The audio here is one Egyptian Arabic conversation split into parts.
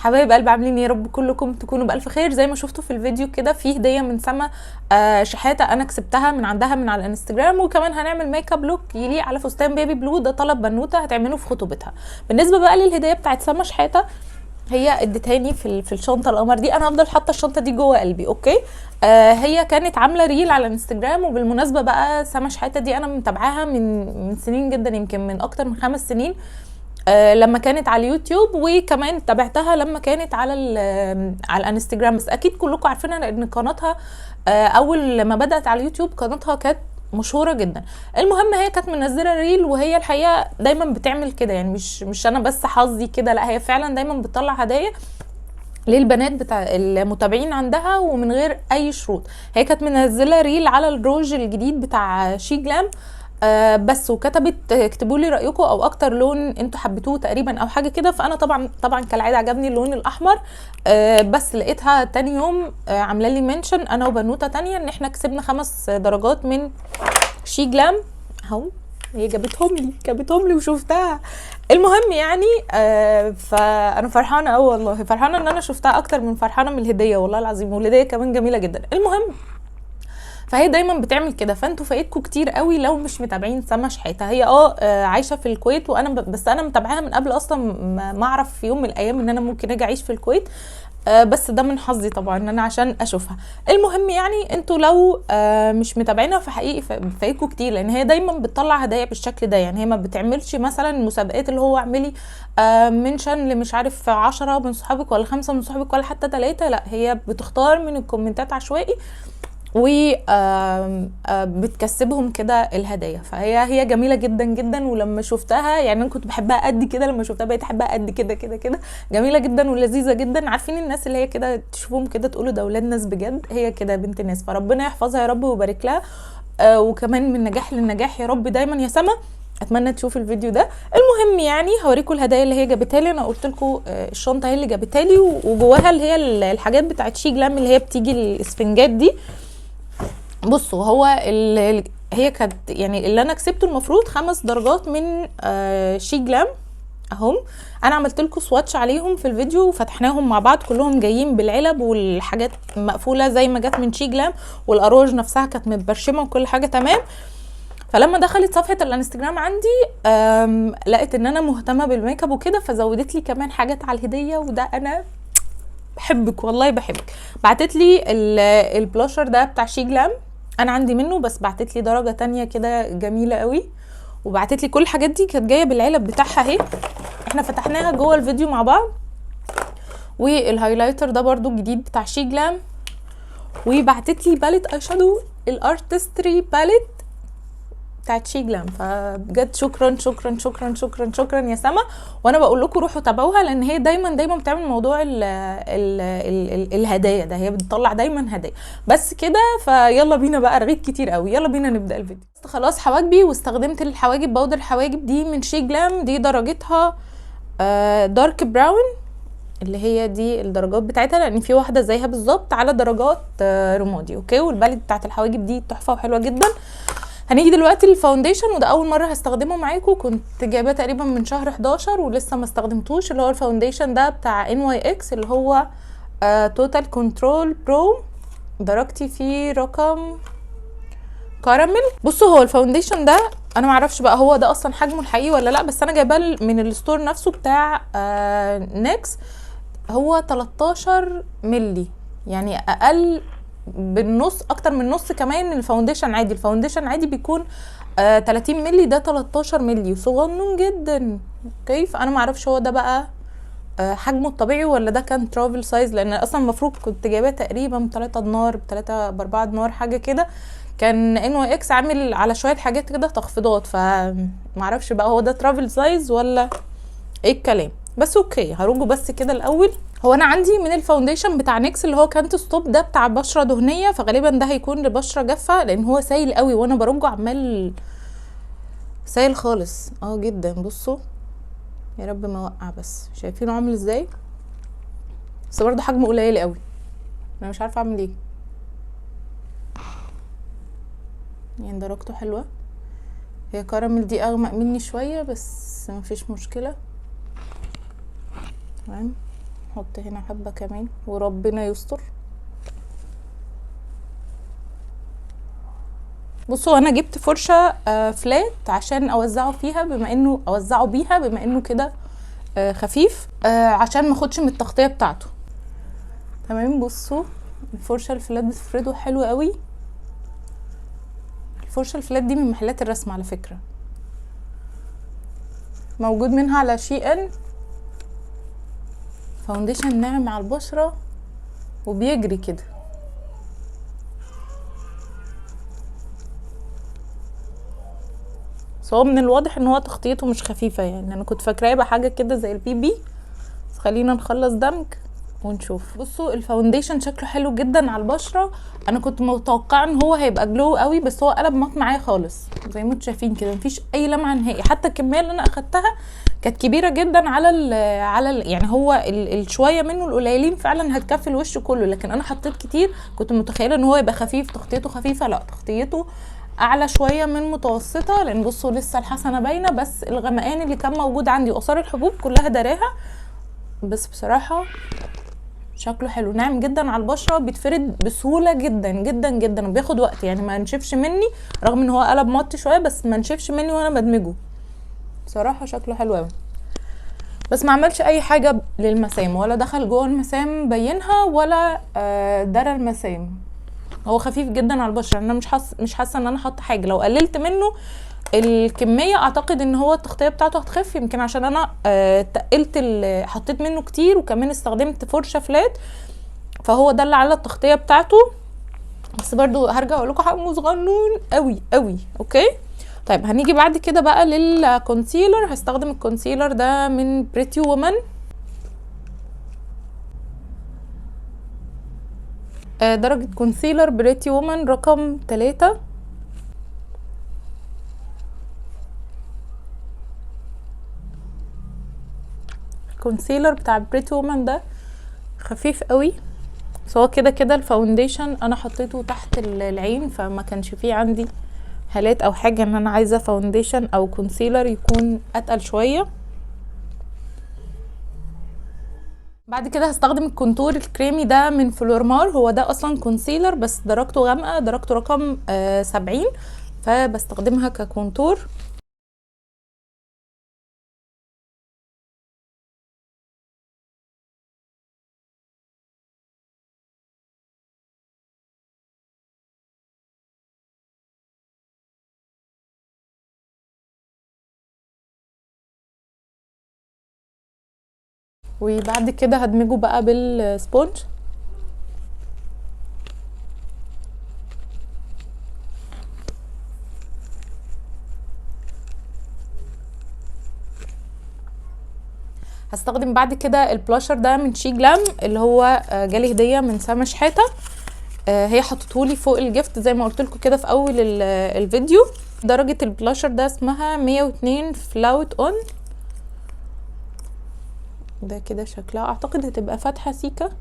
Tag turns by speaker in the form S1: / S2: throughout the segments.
S1: حبايب قلب، عاملين ايه؟ يا رب كلكم تكونوا بالف خير. زي ما شفتوا في الفيديو كده في هديه من سما شحاته انا كسبتها من عندها من على الانستجرام، وكمان هنعمل makeup look يليق على فستان baby blue، ده طلب بنوته هتعمله في خطوبتها. بالنسبة بقى للهديه بتاعت سما شحاته، هي اديتهاني في الشنطة القمر دي، انا هفضل حاطه الشنطة دي جوه قلبي. okay، هي كانت عامله reel على الانستجرام، وبالمناسبة بقى سما شحاته دي انا متابعاها من سنين جدا، يمكن من اكتر من 5 سنين، لما كانت على اليوتيوب، وكمان تابعتها لما كانت على الانستجرام. بس اكيد كلكم عارفينها لان قناتها اول ما بدات على اليوتيوب قناتها كانت مشهورة جدا. المهم هي كانت منزله reel، وهي الحقيقة دايما بتعمل كده، يعني مش انا بس حظي كده، لا هي فعلا دايما بتطلع هدايا للبنات بتاع المتابعين عندها ومن غير اي شروط. هي كانت منزله reel على الروج الجديد بتاع SHEGLAM، بس، وكتبت اكتبوا لي رايكم او اكتر لون انتوا حبيتوه تقريبا او حاجة كده. فانا طبعا كالعادة عجبني اللون الاحمر، بس لقيتها تاني يوم عامله لي mention انا وبنوته تانية ان احنا كسبنا 5 درجات من SHEGLAM اهو، هي جابتهم لي وشفتها. المهم يعني فانا فرحانة قوي والله، فرحانة ان انا شفتها اكتر من فرحانة من الهدية والله العظيم، والهديه كمان جميلة جدا. المهم فهي دايما بتعمل كده، فانتوا فايتكم كتير قوي لو مش متابعين سما شحاته. هي عايشه في الكويت، وانا بس انا متابعاها من قبل اصلا ما اعرف في يوم من الايام ان انا ممكن اجي اعيش في الكويت، بس ده من حظي طبعا ان انا عشان اشوفها. المهم يعني انتوا لو مش متابعينها فحقيقي فايتكم كتير، لان هي دايما بتطلع هدايا بالشكل ده. يعني هي ما بتعملش مثلا مسابقات اللي هو اعملي mention لمش عارف 10 من صحابك ولا 5 من صحابك ولا حتى 3، لا هي بتختار من الكومنتات عشوائي و بتكسبهم كده الهدايا. فهي جميلة جدا جدا، ولما شفتها يعني انا كنت بحبها قد كده، لما شفتها بقيت احبها قد كده كده كده. جميلة جدا ولذيذه جدا. عارفين الناس اللي هي كده تشوفهم كده تقولوا ده اولاد ناس بجد، هي كده بنت الناس، فربنا يحفظها يا رب ويبارك لها، وكمان من نجاح للنجاح يا رب دايما يا سما. اتمنى تشوفوا الفيديو ده. المهم يعني هوريكم الهدايا اللي هي جابتها لي. انا قلت لكم الشنطة هي اللي جابتها لي، وجواها اللي هي الحاجات بتاعت SHEGLAM اللي هي بتيجي الاسفنجات دي. بصوا هو هي كانت يعني اللي انا كسبته المفروض 5 درجات من SHEGLAM اهم. انا عملت لكم swatch عليهم في الفيديو وفتحناهم مع بعض، كلهم جايين بالعلب والحاجات مقفولة زي ما جت من SHEGLAM، والاراج نفسها كانت متبرشمه وكل حاجة تمام. فلما دخلت صفحة الانستجرام عندي لقيت ان انا مهتمة بالميك اب وكده، فزودت لي كمان حاجات على الهدية، وده انا بحبك والله بحبك. بعتت لي البلاشر ده بتاع SHEGLAM، انا عندي منه بس بعتت لي درجه تانية كده جميلة قوي، وبعتت لي كل الحاجات دي كانت جاية بالعلب بتاعها اهي، احنا فتحناها جوه الفيديو مع بعض. وال highlighter ده برضو جديد بتاع SHEGLAM. وبعتت لي palette eyeshadow ال Artistry palette بتاعت SHEGLAM. فبجد شكرا شكرا شكرا شكرا شكرا يا سما. وانا بقول لكم روحوا تابعوها، لان هي دايما دايما بتعمل موضوع ال ال ال ال الهدايا ده، هي بتطلع دايما هدايا بس كده. فيلا بينا بقى، رغيت كتير قوي، يلا بينا نبدا الفيديو. خلاص حواجبي، واستخدمت الحواجب powder الحواجب دي من SHEGLAM، دي درجتها dark brown اللي هي دي الدرجات بتاعتها، لان في واحدة زيها بالظبط على درجات رمادي. okay، وال palette بتاعت الحواجب دي تحفة وحلوه جدا. هنيجي دلوقتي لل foundation، وده اول مرة هستخدمه معاكم، كنت جايباه تقريبا من شهر 11 ولسه ما استخدمتوش، اللي هو ال foundation ده بتاع NYX اللي هو Total Control Pro، درجتي فيه رقم كراميل. بصوا هو ال foundation ده انا معرفش بقى هو ده اصلا حجمه الحقيقي ولا لا، بس انا جايباه من ال store نفسه بتاع NYX، هو 13 ملي، يعني اقل بالنص، اكتر من نص كمان ال foundation عادي. ال foundation عادي بيكون 30 ملي، ده 13 ملي صغنون جدا. okay، فانا معرفش هو ده بقى حجمه الطبيعي ولا ده كان travel size، لان اصلا المفروض كنت جايباه تقريبا ب3 دينار، ب3 ب4 دينار حاجة كده، كان NYX عامل على شوية حاجات كده تخفيضات، فمعرفش بقى هو ده travel size ولا ايه الكلام. بس okay هرجة بس كده الاول. هو انا عندي من ال foundation بتاع NYX اللي هو كانت ستوب ده بتاع بشره دهنية، فغالبا ده هيكون لبشره جافة لان هو سايل قوي، وانا برجه عمال سايل خالص جدا. بصوا يا رب ما وقع، بس شايفينه عامل ازاي؟ بس برضه حجمه قليل قوي، انا مش عارفه اعمل ايه. يعني درجته حلوة، هي كراميل دي اغمق مني شوية بس مفيش مشكلة. تمام، نحط هنا حبة كمان وربنا يستر. بصوا انا جبت فرشة flat عشان اوزعه فيها، بما انه اوزعه بيها بما انه كده خفيف، عشان ما اخدش من التغطية بتاعته. تمام. بصوا الفرشة ال flat بتفرده حلو قوي. الفرشة ال flat دي من محلات الرسم على فكرة، موجود منها على SHEIN. foundation ناعم على البشرة وبيجري كده. بس هو من الواضح ان هو تغطيته مش خفيفة، يعني انا كنت فاكراه يبقى حاجة كده زي ال BB، بس خلينا نخلص دمج ونشوف. بصوا ال foundation شكله حلو جدا على البشرة. انا كنت متوقعه ان هو هيبقى glow قوي، بس هو قلب matte معايا خالص زي ما انتم شايفين كده، مفيش اي لمعة نهائي. حتى الكمية اللي انا اخدتها كانت كبيرة جدا على ال يعني هو الشويه منه القليلين فعلا هتكفي الوش كله، لكن انا حطيت كتير. كنت متخيله ان هو يبقى خفيف، تغطيته خفيفة، لا تغطيته اعلى شوية من متوسطه، لان بصوا لسه الحسنة باينة، بس الغمقان اللي كان موجود عندي واثار الحبوب كلها دراها. بس بصراحة شكله حلو، ناعم جدا على البشرة، بيتفرد بسهولة جدا جدا جدا، وبياخد وقت يعني ما نشفش مني، رغم ان هو قلب مط شوية بس ما نشفش مني وانا بدمجه. بصراحة شكله حلو قوي، بس ما عملش اي حاجة للمسام، ولا دخل جوه المسام بينها، ولا درى المسام. هو خفيف جدا على البشرة، انا مش حاسه ان انا حاطه حاجة. لو قللت منه الكمية اعتقد ان هو التغطية بتاعته هتخف، يمكن عشان انا تقلت حطيت منه كتير، وكمان استخدمت فرشه فلات، فهو ده اللي على التغطية بتاعته. بس برضو هرجع اقول لكم حجمه صغنون قوي قوي. okay طيب هنيجي بعد كده بقى لل concealer. هستخدم ال concealer ده من Pretty Woman، درجه concealer Pretty Woman رقم 3. ال concealer بتاع Pretty Woman ده خفيف قوي، بس هو كده كده ال foundation انا حطيته تحت العين، فما كانش فيه عندي هالات او حاجة ان انا عايزه foundation او concealer يكون اتقل شوية. بعد كده هستخدم ال contour الكريمي ده من Flormar، هو ده اصلا concealer بس درجته غامقه، درجته رقم 70، فبستخدمها ك contour. وبعد كده هدمجه بقى بال sponge. هستخدم بعد كده البلاشر ده من SHEGLAM، اللي هو جالي هدية من سما شحاتة، هي حطتهولي فوق ال gift زي ما قلت لكم كده في اول الفيديو. درجة البلاشر ده اسمها 102 Float On، ده كده شكلها اعتقد هتبقى فاتحة سيكه.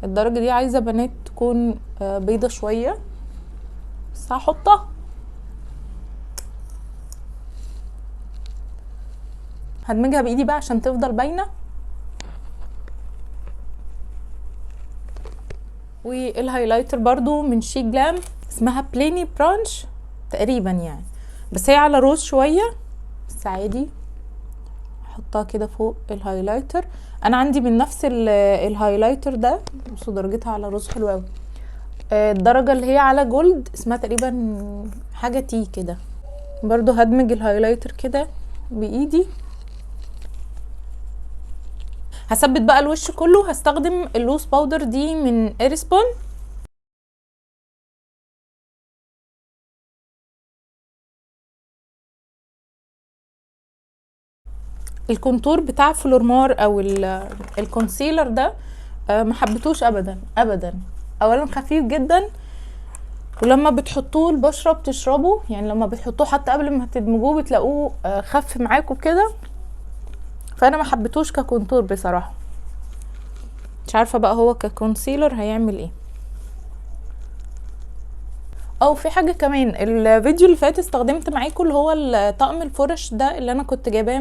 S1: الدرجة دي عايزه بنات تكون بيضة شوية، بس هحطها. هدمجها بايدي بقى عشان تفضل باينة. وال highlighter برضو من SHEGLAM، اسمها Pliny Brunch تقريبا يعني، بس هي على روز شوية، بس عادي احطها كده فوق ال highlighter. انا عندي من نفس ال highlighter ده، بصوا درجتها على روز حلوة قوي. الدرجة اللي هي على gold اسمها تقريبا حاجة tea كده. برضو هدمج ال highlighter كده بايدي. هثبت بقى الوش كله. هستخدم ال loose powder دي من Airspun. ال contour بتاع Flormar او ال concealer ده ما حبيتوش ابدا ابدا. اولا خفيف جدا، ولما بتحطوه البشرة بتشربه، يعني لما بتحطوه حتى قبل ما تدمجوه بتلاقوه خف معاكم كده، فانا ما حبيتوش ك contour بصراحة. مش عارفه بقى هو ك concealer هيعمل ايه. او في حاجة كمان، الفيديو اللي فات استخدمت معاكم اللي هو الطقم الفرش ده اللي انا كنت جايباه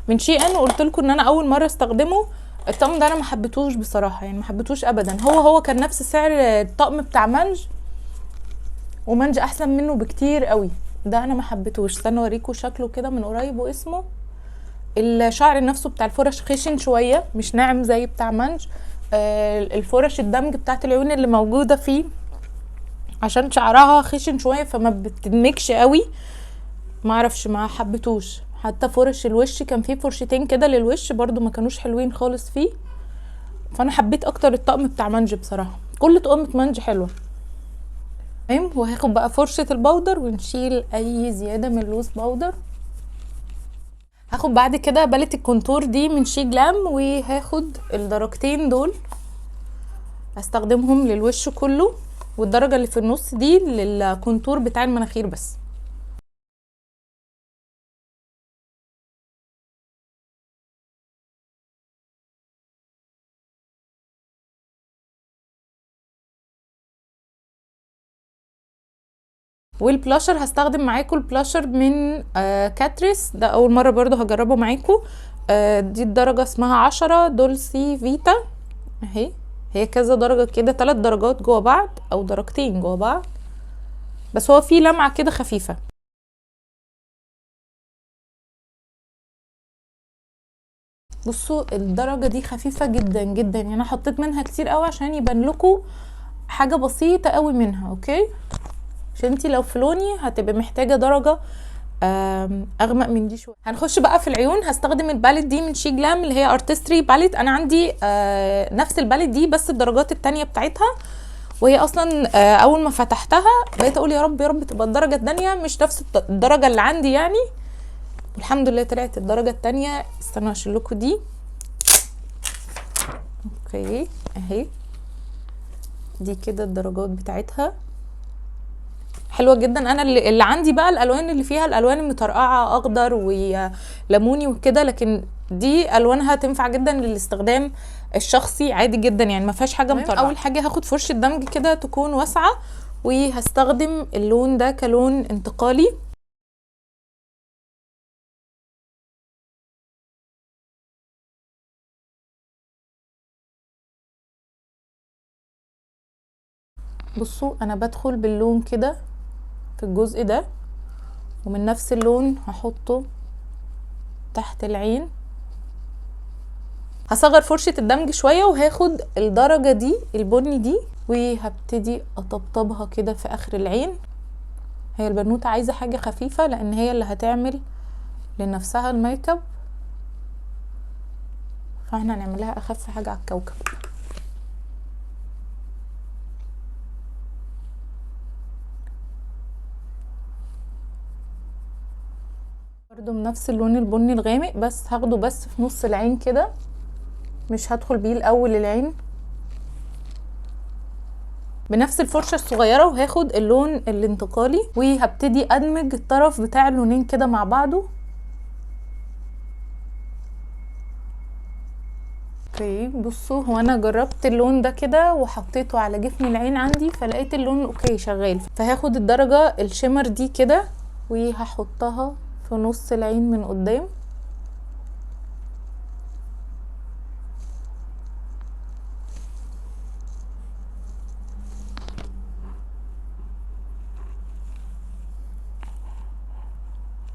S1: من SHEIN، وقلت لكم ان انا اول مرة استخدمه. الطقم ده انا ما حبيتهوش بصراحة، يعني ما حبيتهوش ابدا. هو كان نفس سعر الطقم بتاع مانج، ومانج احسن منه بكتير قوي. ده انا ما حبيتهوش. استنوا اوريكم شكله كده من قريب واسمه. الشعر نفسه بتاع الفرش خشن شوية، مش ناعم زي بتاع مانج. الفرش الدمج بتاعت العيون اللي موجودة فيه عشان شعرها خشن شوية فما بتدمجش قوي، ما اعرفش، ما حبيتهوش. حتى فرش الوش كان فيه فرشتين كده للوش برضو ما كانوش حلوين خالص فيه. فانا حبيت اكتر الطقم بتاع مانج بصراحة، كل طقم مانج حلوة. تمام، وهاخد بقى فرشه ال powder ونشيل اي زيادة من ال loose powder. هاخد بعد كده palette ال contour دي من SHEGLAM، وهاخد الدرجتين دول استخدمهم للوش كله، والدرجة اللي في النص دي لل contour بتاع المناخير بس. والبلاشر هستخدم معاكم البلاشر من Catrice، ده اول مرة برضو هجربه معاكم. دي الدرجة اسمها 10 Dolce Vita اهي. هي كذا درجه كده، 3 درجات جوا بعض او درجتين جوا بعض، بس هو فيه لمعة كده خفيفة. بصوا الدرجة دي خفيفة جدا جدا، يعني انا حطيت منها كتير قوي عشان يبان لكم حاجة بسيطة قوي منها. okay، عشان انتي لو في لوني هتبقي محتاجه درجه اغمق من دي شوية. هنخش بقى في العيون. هستخدم ال palette دي من SHEGLAM اللي هي Artistry palette. انا عندي نفس ال palette دي بس الدرجات التانية بتاعتها، وهي اصلا اول ما فتحتها بقيت اقول يا رب يا رب تبقى الدرجة التانية مش نفس الدرجة اللي عندي يعني، والحمد لله طلعت الدرجة التانية. استنوا اشيل لكم دي. okay اهي دي كده الدرجات بتاعتها حلوة جدا. انا اللي عندي بقى الالوان اللي فيها الالوان المطرقعه اخضر وليموني وكده، لكن دي الوانها تنفع جدا للاستخدام الشخصي عادي جدا، يعني ما فيهاش حاجة مطرقعه. اول حاجة هاخد فرشه دمج كده تكون واسعة، وهستخدم اللون ده كلون انتقالي. بصوا انا بدخل باللون كده في الجزء ده، ومن نفس اللون هحطه تحت العين. هصغر فرشة الدمج شوية وهاخد الدرجة دي البني دي وهبتدي اطبطبها كده في اخر العين. هي البنوتة عايزة حاجة خفيفة لان هي اللي هتعمل لنفسها الميك اب، فاحنا هنعملها اخف حاجة على الكوكب. برضو بنفس اللون البني الغامق، بس هاخده بس في نص العين كده، مش هدخل بيه الاول العين. بنفس الفرشة الصغيرة وهاخد اللون الانتقالي وهبتدي ادمج الطرف بتاع اللونين كده مع بعضه. okay بصوا هو انا جربت اللون ده كده وحطيته على جفن العين عندي، فلقيت اللون okay شغال، فهاخد الدرجة ال shimmer دي كده وهحطها في نص العين من قدام.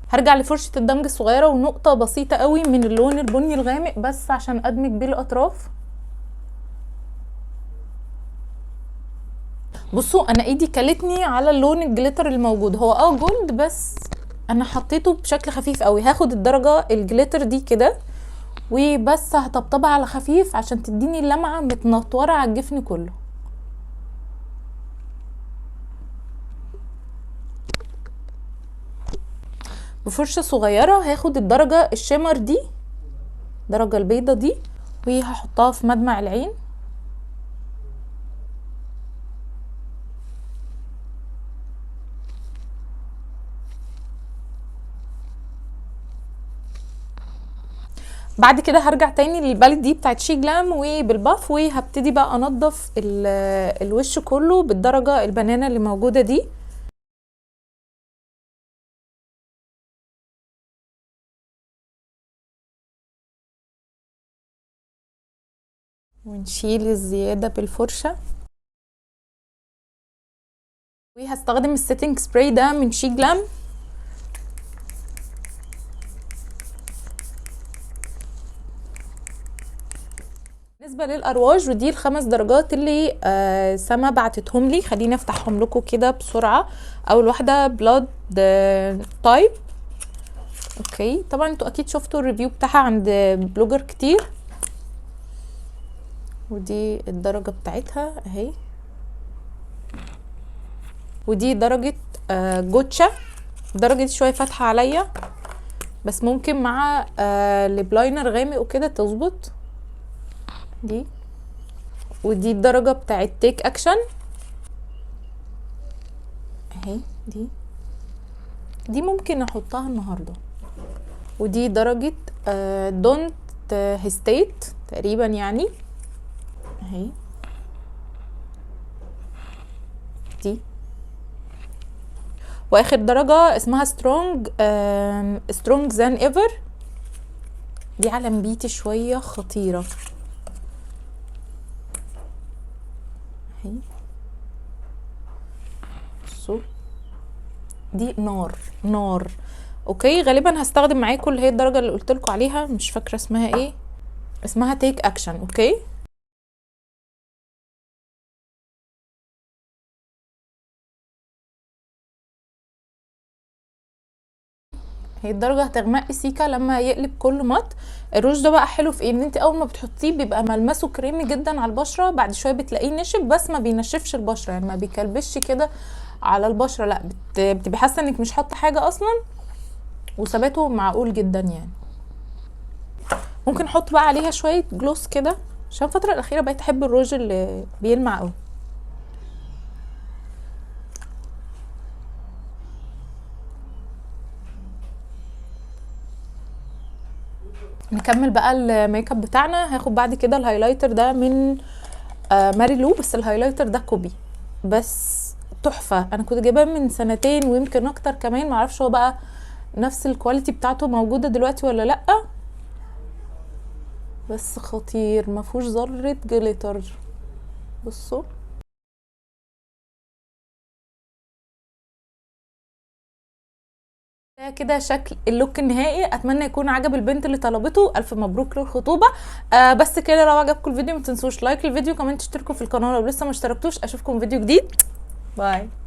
S1: هرجع لفرشة الدمج الصغيرة ونقطة بسيطة قوي من اللون البني الغامق بس عشان ادمج بيه الاطراف. بصوا انا ايدي كلتني على اللون ال glitter الموجود، هو gold بس انا حطيته بشكل خفيف قوي. هاخد الدرجة ال glitter دي كده وبس هطبطبها على خفيف عشان تديني اللمعة متنطورة على الجفن كله. بفرشة صغيرة هاخد الدرجة ال shimmer دي، الدرجة البيضة دي، وهحطها في مدمع العين. بعد كده هرجع تاني لل palette دي بتاعت SHEGLAM وبال puff، وهبتدي بقى انضف الوش كله بالدرجة ال banana اللي موجودة دي. ونشيل الزيادة بالفرشة. وهستخدم ال setting spray ده من SHEGLAM. بالنسبة للارواج، ودي الخمس درجات اللي سما بعتتهم لي، خليني افتحهم لكم كده بسرعة. اول واحدة Blood Type. okay، طبعا انتوا اكيد شفتوا ال review بتاعها عند blogger كتير. ودي الدرجة بتاعتها اهي. ودي درجة Gotcha، درجة دي شوية فاتحة عليا، بس ممكن مع lip liner غامق وكده تظبط دي. ودي الدرجة بتاعت Take Action اهي، دي ممكن احطها النهاردة. ودي درجة Don't Hesitate تقريبا يعني اهي دي. واخر درجة اسمها Strong Than Ever، دي على نبيتي شوية خطيرة اهي. بصوا دي نار نار. okay، غالبا هستخدم معاكم اللي هي الدرجة اللي قلت لكم عليها، مش فاكرة اسمها ايه، اسمها Take Action. okay، هي الدرجة هتغمق سيكا لما يقلب كله matte. الروج ده بقى حلو في ايه؟ ان انت اول ما بتحطيه بيبقى ملمسه كريمي جدا على البشرة، بعد شوية بتلاقيه نشف، بس ما بينشفش البشرة، يعني ما بيكلبش كده على البشرة، لا بتبقي حاسة انك مش حاطة حاجة اصلا، وثباته معقول جدا يعني. ممكن احط بقى عليها شوية gloss كده، عشان الفترة الأخيرة بقيت احب الروج اللي بيلمع قوي. نكمل بقى الميك اب بتاعنا. هاخد بعد كده ال highlighter ده من ماريلو، بس ال highlighter ده copy بس تحفة، انا كنت جايباه من سنتين ويمكن اكتر كمان، معرفش هو بقى نفس ال quality بتاعته موجودة دلوقتي ولا لأ، بس خطير، ما فيهوش ذرة glitter. بصوا ده كده شكل ال look النهائي. اتمنى يكون عجب البنت اللي طلبته، الف مبروك للخطوبه. بس كده، لو عجبكم الفيديو ما تنسوش like الفيديو، كمان تشتركوا في القناه لو لسه ما اشتركتوش. اشوفكم فيديو جديد، bye.